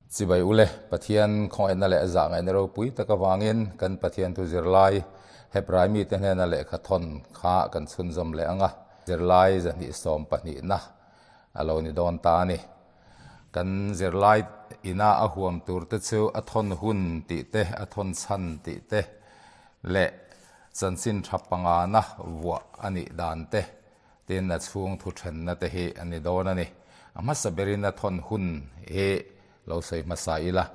Chibai ule, Pathian khawngaihna leh zahngaihna ropui tak avangin kan Pathian thu zirlai Hebrai mite hnena lehkha thawn kha kan chhunzawm leh ang a, zirlai zahnih sawm pahnihna a lo ni dawn ta a ni. Kan zirlai ina a huam tur te chu a thawn hun tih te, a thawn chhan tih te leh chanchin tha pangana vuah a nih dan te, Tin, a chhung thu thenna te hi a ni dawn a ni. A hmasa berin a thawn hun hi lo sawi hmasa ila.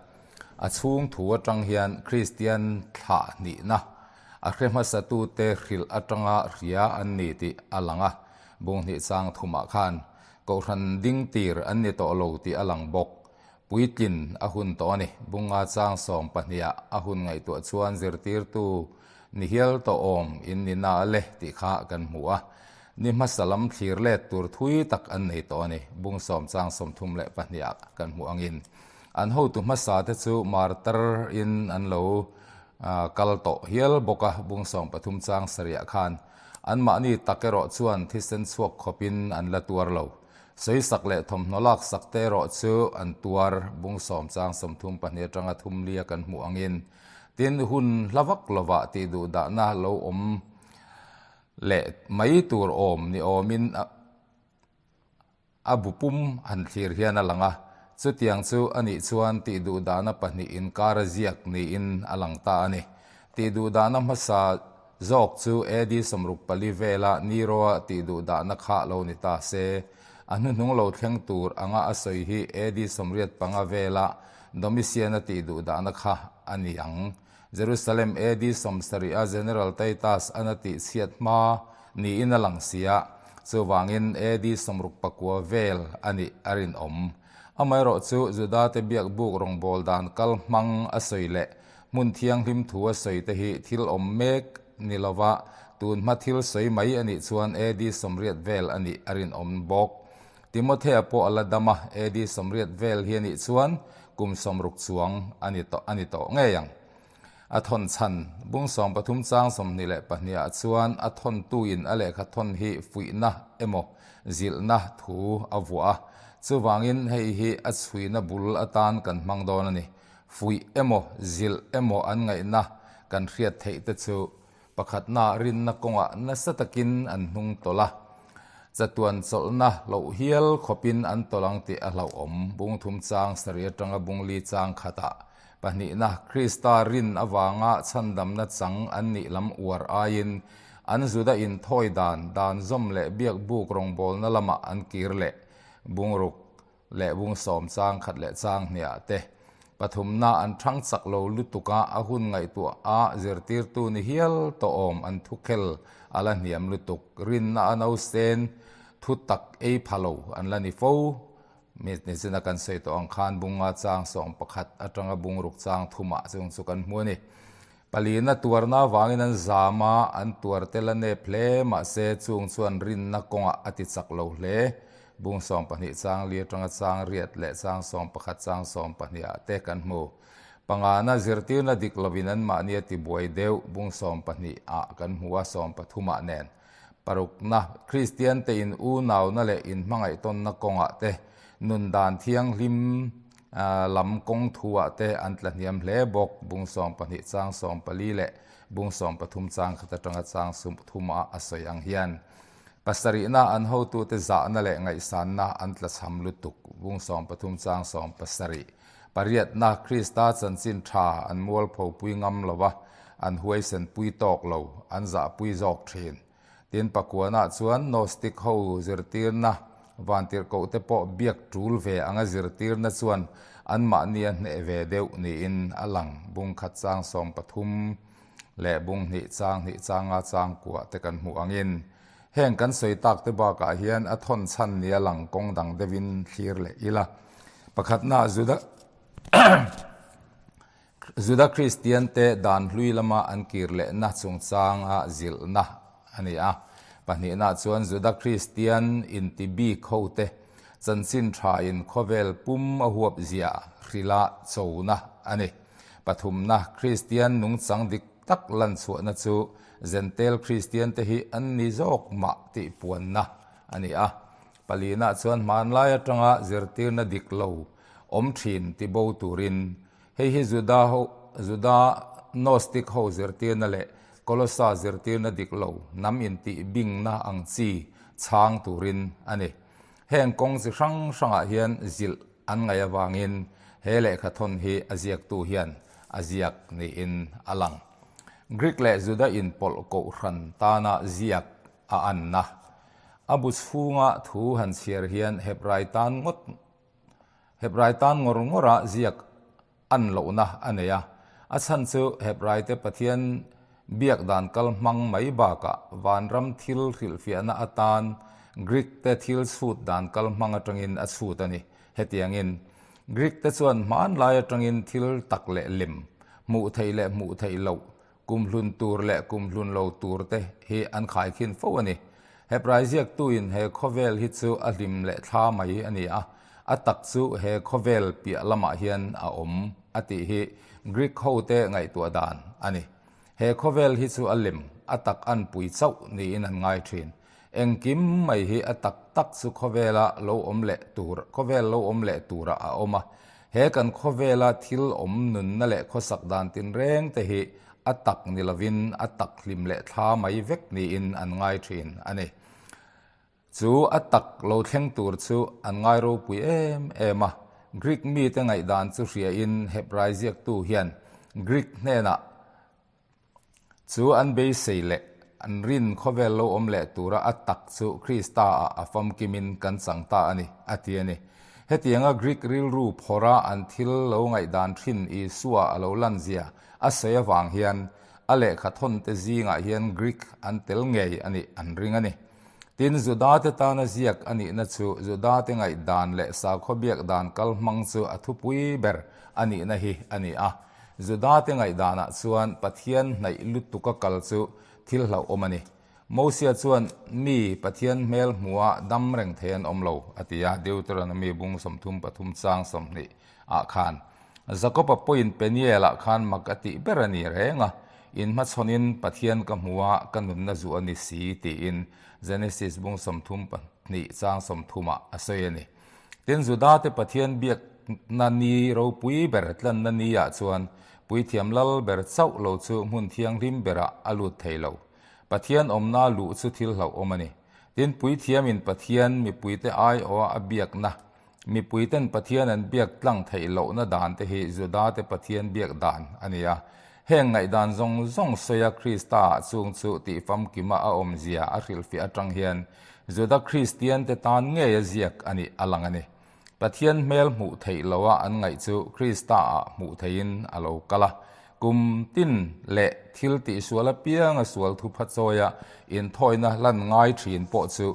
A chhung thu atang hian Kristian thlah hnihna a hre hmasatute hrilh atanga hria an ni tih a lang a, bung hnih chang thumah khan Kohhran ding tir an ni tawh lo tih a lang bawk. Puitlin a hun tawh a ni. Bunga chang sawm pahniha a hun ngaihtuah chuan zirtirtu ni hial tawh awm in ni na le tih kha kan hmu a. Ni hmasa lam thlir let tur thui tak an nei tawh a ni. Bung sawm chang 32 ah kan hmuh angin an hotu hmasa te chu martar in an lo kal tawh hial bawk a. Bung 13 chang sarih ah khan anmahni tak erawh chuan thisen chhuak khawpin an la tuar lo. Sawisak leh thawmhnaw laksak te erawh chu an tuar bung sawm chang 32 atanga thum lia kan hmuh angin tin hun hla vak lovah tih duh dahna lo awm leh mai tur awm ni awmin a bu pum han thlir hian a lang a. Chutiang chu a nih chuan tih duh dahna pahnih inkar a ziak niin a lang ta a ni. Tih duh dahna hmasa zawk chu AD 64 vela Nero-a tih duh dahna kha lo ni ta se, a hnuhnung lo thleng tur anga a sawi hi AD 85 vela Domitian-a tih duh dahna kha a ni ang. Jerusalem AD 70 a General Titus an a tih chhiat hma niin a lang si a, chuvangin AD 69 vel a nih a rinawm. Amaherawhchu Juda-te biakbuk rawngbâwl dan kal hmang a sawi leh Hmun thianghlim thu a sawi te hi thil awm mek ni lova, tun hma thil sawi mai a nih chuan AD 80 vel a nih a rinawm bawk. Timothea pawh a la dam a, AD 80 vel hi a nih chuan kum 60 chuang a ni tawh a ni tawh ngei ang. A thawn chhan, bung 13 chang 22 ah chuan a thawntuin a lehkha thawn hi fuihna emaw zilhna thu a vuah a, chuvangin hei hi a chhuina bul atan kan hmang dawn a ni. Fuih emaw, zilh emaw an ngaihna kan hriat theih te chu pakhatna rinna kawngah nasa takin an hnung tawlh a, chatuan chawlhna loh hial khawpin an tawlh ang tih a hlauhawm. Bung thum chang sarih atanga bung li chang khatah pahnihna Krista rin avanga chhandamna chang an nih lam uar aiin an Juda inthawi dan, dan zawm leh biakbuk rawngbawlna lamah an kir leh bungruk leh bung sawm chang khat leh chang hniah te pathumna an thang chak lo lutuk a, a hun ngaihtuah a zirtirtu ni hial tawh awm an thukhel a la hniam lutuk, rinna a nausen thu tak ei pha lo an la ni fo. Mi nichina kan sawi tawh ang khan bunga chang 11 atanga bung ruk chang thumah chung chu kan hmu a ni. Palina tuarna avangin an zam a, an tuar tel a nep hle, mahse chung chuan rinna kawngah a ti chak lo hle. Bung 12 chang li atanga chang riat leh chang 11 chang 12 ah te kan hmu. Pangana zirtirna dik lovin anmahni a ti buai deuh, bung 12 ah kan hmu a, 13 ah nen. Parukna, Kristian te in unauna leh inhmangaihtawnna kawngah te, nun dan thianghlim lam kawng thuah te an tla hniam hle bawk. Bung 12 chang 14 leh bung 13 chang khat atanga chang 30 ah a sawi ang hian pasarihna an hotute zahna leh ngaihsanna an tla chham lutuk. Bung 13 chang 17 pariatna Krista chanchin tha an mualpho pui ngam lova, an huaisen pui tawk lo, an zahpui zawk thin. Tin, pakuanah chuan Gnostic ho zirtirna vantirhkoh te pawh biak tul ve anga zirtirna chuan anmahni a hneh ve deuh niin a lang. Bung khat chang 13 leh bung hnih chang hnih changa chang kuah te kan hmuh angin heng kan sawi tak te bakah hian a thawn chhan nia lang kawng dang deuhin thlir leh ila. Pakhatna Juda Juda Kristiante dan hlui lama an kir lehna chungchanga zilhna a ni a. Pahnihna chuan Juda Kristian inti bik hote chanchin thain khawvel pum a huap ziah hrila chona a ni. Pathumna, Kristian nungchang dik tak lan chhuahna chu Jentail Kristiante hi an ni zawk mah tih puanna a ni a. Palina chuan hmanlai atanga zirtirna dik lo. awm thin tibo turin. Hei hi Juda ho, Juda Gnostic ho zirtirna leh Kolossa zirtirna dik lo hnam intih bingna ang chi chhang turin a ni. Heng kawng chi hrang hrangah hian zilh an ngaih avangin he lehkhathawn hi a ziaktu hian a ziak niin a lang. Greek leh Juda inpawlh kohhran tana ziak a anna. A bu chhunga thu han chhiar hian Hebrai tan ngawt Hebrai tan ngawr ngawra ziak an lohna a nei a. A chhan chu Hebraite Pathian biak dan kal hmang mai bakah vanram thil hrilhfiahna atan Greek te thil chhut dan kal hmang atangin a chhut a ni. Hetiangin, Greek te chuan hmanlai atangin thil tak leh lem, hmuh theih leh hmuh theih loh, Kumhlun tur leh kumhlun lo tur te hi an khaikhin fo a ni. Hebrai ziaktuin he khawvel hi chu a hlim leh thla mai a ni a, a tak chu he khawvel piah lamah hian a awm a tih hi Greek hote ngaihtuah dan a ni. He khawvel hi chu a lem, a tak anpui chauh niin an ngai thin. Engkim mai hi a tak tak chu khawvela lo awm leh tur, khawvel lo awm leh turah a awm a. He kan khawvela thil awm nunna leh khawsak dan tinreng te hi a tak ni lovin a tak hlim leh thla mai vek niin an ngai thin a ni. Chu a tak lo thleng tur chu an ngai ropui em em a. Greek mite ngaihdan chu hriain Hebrai ziaktu hian Greek hnenah Chu an beisei leh an rin khawvel lo awm leh tura a tak chu Krista-ah a famkimin kan chang ta a ni, a ti a ni. Hetianga Greek rilru phawrha an thil lo ngaihdan thin Isua a lo lanzia a sawi avang hian a lehkha thawnte zingah hian Greek an tel ngei a nih an ring a ni. Tin, Judate tana ziak a nihna chu Judate ngaihdan leh sakhaw biak dan kalhmang chu a thupui ber a nihna hi a ni a. Judate ngaihdanah chuan Pathian hnaih lutuka kal chu thil hlauhawm a ni. Mosia chuan, Mi, Pathian hmel hmuha dam reng thei an awm lo, a ti a, Deuteronomy bung 33 chang 20 ah khan. Jakob-a pawhin Peniel-ah khan mak a tih ber a ni reng a, Inhmachhawnin Pathian ka hmu a, ka nunna zuh a ni si, tiin Genesis bung 32 chang 30 ah a sawi a ni. Tin, Judate Pathian biakna ni ropui ber tlanna ni ah chuan Puithiam Lal ber chauh lo chu hmun thianghlim berah a lut thei lo. Pathian awmna luh chu thil hlauhawm a ni. Tin, Puithiamin Pathian mipuite aiawha a biakna, mipuiten Pathian an biak tlang theih lohna dan te hi Judate Pathian biak dan a ni a. Heng ngaihdan zawng zawng sawia Krista-ah chung chu tihfamkima a awmzia a hrilhfiah atang hian Juda Kristiante tan ngei a ziak a nih a lang a ni. Pathian hmel hmuh theih loha an ngaih chu Krista-ah hmuh theihin a lo kal a. Kum tin leh thil tihsual apianga sual thupha chawia inthawina hlan ngai thin pawh chu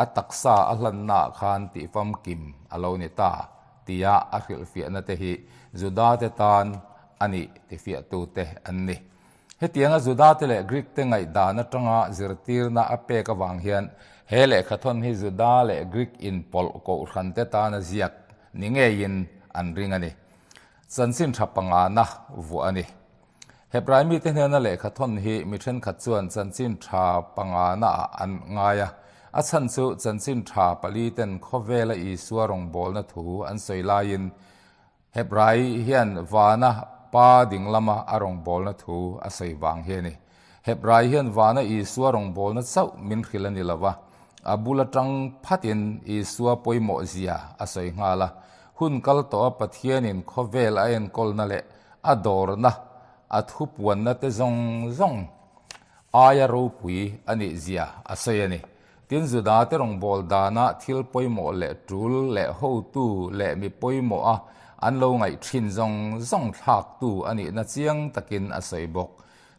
a taksa a hlannaah khan tihfamkim a lo ni ta tia a hrilhfiahna te hi Judate tan a nih tifiahtute an ni. Hetianga Judate leh Greek-te ngaihdan atanga zirtirna a pek avang hian he lehkhathawn hi Juda leh Greek inpawlh kohhrante tana ziak ni ngeiin an ring a ni. Chanchin tha pangana vuah a ni. Hebrai mite hnena lehkhathawn hi mi thenkhat chuan chanchin tha panganaah an ngai a. A chhan chu chanchin tha paliten khawvela Isua rawngbawlna thu an sawi laiin Hebrai hian vana Pa ding lama a rawngbawlna thu a sawi vang hi a ni. Hebrai hian vana Isua rawngbawlna chauh min hrilh a ni lo va, a bul atang phatin Isua pawimawh zia a sawi nghal a. Hun kal tawha Pathianin khawvel a enkawlna leh a dawrna, a thupuanna te zawng zawng aia ropui a nih zia a sawi a ni. Tin, Judate rawngbâwl dâna thil pawimawh leh ṭûl leh hotu leh mi pawimawha an lo ngaih ṭhin zawng zawng thlâktu a nihna chiang takin a sawi bawk.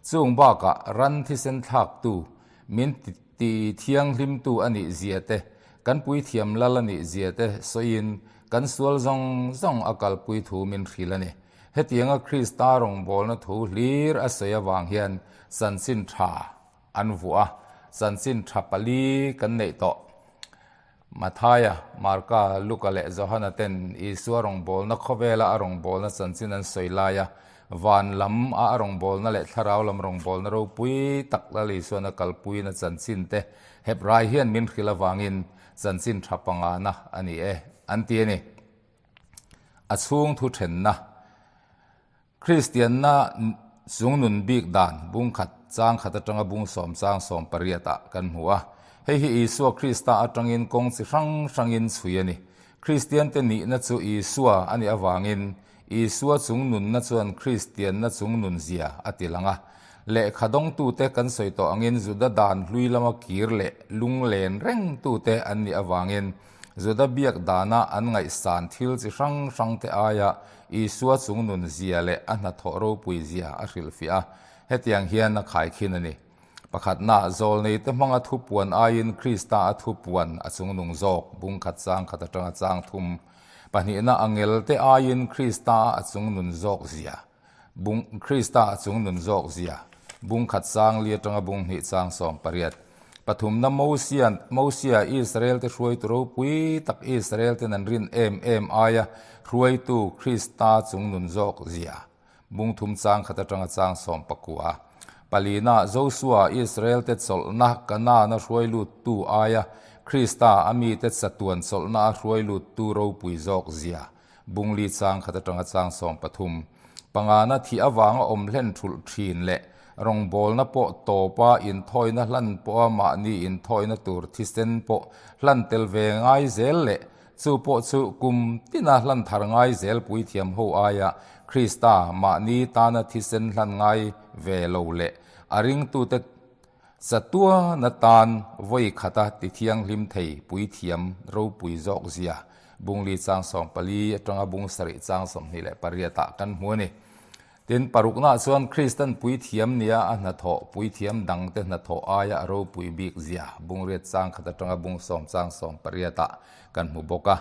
Chûng bâkah ran thisen thlâktu, min ti thianghlimtu a nih zia te, kan puithiam lal a nih zia te sawiin kan sual zawng zawng a kalpui thu min hrilh a ni. Hetianga Krista rawngbâwlna thu hlîr a sawi avâng hian chanchin ṭha an vuah a, chanchin tha pali kan neih tawh. Mathaia, Marka, Luka leh Johana ten Isua rawngbawlna khawvela a rawngbawlna chanchin an sawi lai a, van lam a a rawngbawlna leh thlarau lam rawngbawlna ropui tak Lal Isuan a kalpuina chanchin te Hebrai hian min hrilh avangin chanchin tha pangana a ni e, an ti a ni. A chhung thu thenna. Kristianna chungnun bik dan bung khat chang khat atanga bung sawm chang sawm pariat ah kan hmu a. Hei hi Isua Krista atangin kawng chi hrang hrangin chhui a ni. Kristiante nihna chu Isua a nih avangin Isua chungnunna chuan Kristianna chungnun zia a ti lang a. Lehkha dawngtute kan sawi tawh angin Juda dan hlui lama kir leh lunglen rengtute an nih avangin Juda biak dana an ngaihsan thil chi hrang hrangte aia Isua chungnun zia leh a hnathawh ropui zia a hrilhfiah a, hetiang hian a khaikhin a ni. Pakhatna, zawlneite hmanga thupuan aiin Krista a thupuan a chungnung zawk, bung khat chang khat atanga chang thum. Pahnihna, angelte aiin Krista a chungnun zawk zia, bung Krista a chungnun zawk zia, bung khat chang li atanga bung hnih chang 18. Pathumna, Mosian, Mosia, Israelte hruaitu ropui tak Israelten an rin em em aia hruaitu Krista chungnun zawk zia. Bung thum chang khat atanga chang 19. Palina, Josua, Israelte chawlhna Kanaana hruai luttu aia Krista a mite chatuan chawlhna a hruai luttu ropui zawk zia. Bung li chang khat atanga chang 13. Pangana thih avanga awm hlen thulh thin leh rawngbawlna pawh tawpa inthawina hlan pawha mahni inthawina tur thisen pawh hlan tel ve ngai zel leh Chu pawh chu kum tina hlan thar ngai zel puithiam ho aia Krista mahni tana thisen hlan ngai ve lo leh a ringtute chatuana tan vawi khata tithianghlim thei puithiam ropui zawk zia Bungli chang 14 atanga bung sarih chang 28 ah kan hmu a ni. Tin, paruknaah chuan Kristan puithiam nia a hnathawh, puithiam dangte hnathawh aia a ropui bik zia bungriat chang khat atanga bung sawm chang 18 ah kan hmu bawk a.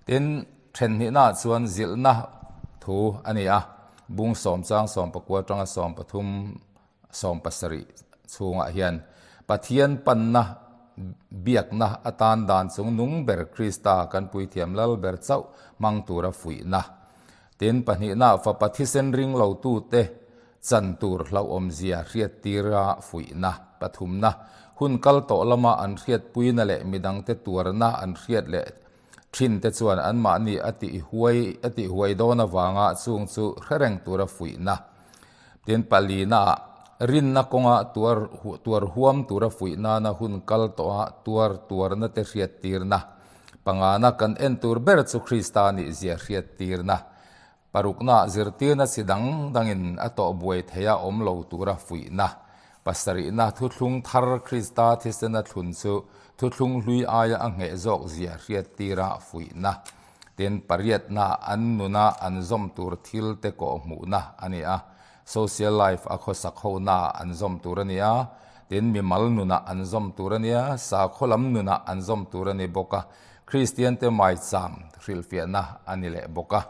Tin, thenhnihnaah chuan zilhna thu a ni a, bung sawm chang 19 atanga 13 17 chhungah hian Pathian panna biakna atan dan chung nung ber Krista kan puithiam lal ber chauh hmang tura fuihna. Tin, pahnihna fapa thisen ring lotute chan tur hlauhawmzia hriattira fuihna. Pathumna, hun kal tawh lama an hriatpuina leh midangte tuarna an hriat leh thinte chuan anmahni a tihhuai a tihhuai dawn avanga chung chu hre reng tura fuihna. Tin, palinaah rinna kawnga tuar tuar huam tura fuih nana hun kal tawha tuar tuarna te hriattirna. Pangana kan en tur ber chu Krista nih zia hriattirna. Parukna zirtirna chi dang dangin a tawh buai theia awm lo tura fuihna. Pasarihna thuthlung thar Krista thisena thlun chu thuthlung hlui aia a ngheh zawk zia hriattira fuihna. Tin, pariatna an nuna an zawm tur thil te kawh hmuhna a ni a. Social life a khawsak hona an zawm tur a ni a. Tin, mimal nunah an zawm tur a ni a, sakhaw lam nunah an zawm tur a ni bawk a. Kristiante maicham hrilhfiahna a ni leh bawk a.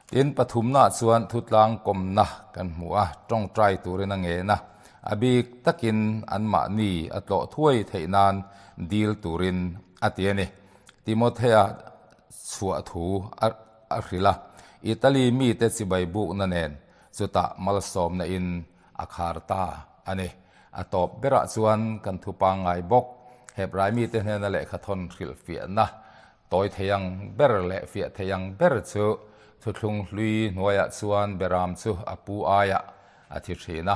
Tin, pathumnaah chuan thutlang kawmna kan hmu a, tawngtai turin a ngen a, a bik takin anmahni a tlawh thuai theih nan dil turin a ti a ni. Timothea chhuah thu a hrilh a, Italy mite chibai bukna nen chutah malsawmna in a khar ta a ni. A tawp berah chuan kan thu pangngai bawk, Hebrai mite hnena lehkhathawn hrilhfiahna Tawi thei ang ber leh fiah thei ang ber chu thuthlung hlui hnuaiah chuan beram chu a pu aiah a thi thin a,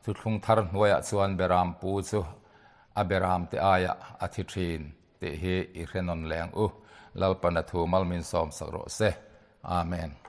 thuthlung thar hnuaiah chuan beram pu chu a beram te aiah a thi thin tih hi i hre nawn leng u. Lalpana thu mal min sawmsak rawh se. Amen.